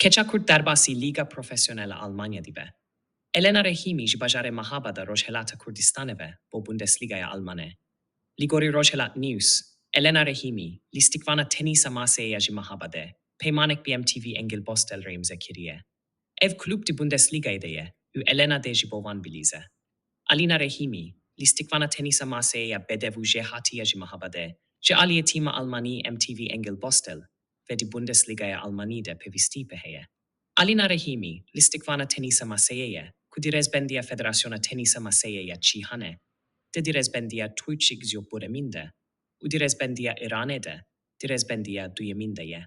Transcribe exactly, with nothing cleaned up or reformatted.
Keça Kurd derbasî Lîga Profesyonel a Almanya dibe. Elena Rehîmî ji bajarê Mahaba de Rojhelata Kurdistanê ve bo Bundesligaya Almane. Li gorî Rojhelat News, Elena Rehîmî, lîstikvana tenîsa maseyê ya ji Mahaba de, peymanek bi M T V Engelbostel re îmze kiriye. Ev klûb di Bundesligayê de ye û Elena dê ji bo wan bilîze. Alina Rehîmî, lîstikvana tenîsa maseyê ya bedev û jêhatî ya ji Mahaba de, ji aliyê tîma Almanî M T V Engelbostel ve di Bundesligaya Almanî de pêvîstî pê heye. Alina Rehîmî, lîstikvana tenîsa maseyê ye, ku di rêzbendiya Federasyona Tenîsa Maseyê ya Cîhanê de di rêzbendiya Twitchik Ziyopuremin de û di rêzbendiya Îranê de di rêzbendiya duyemîn de ye.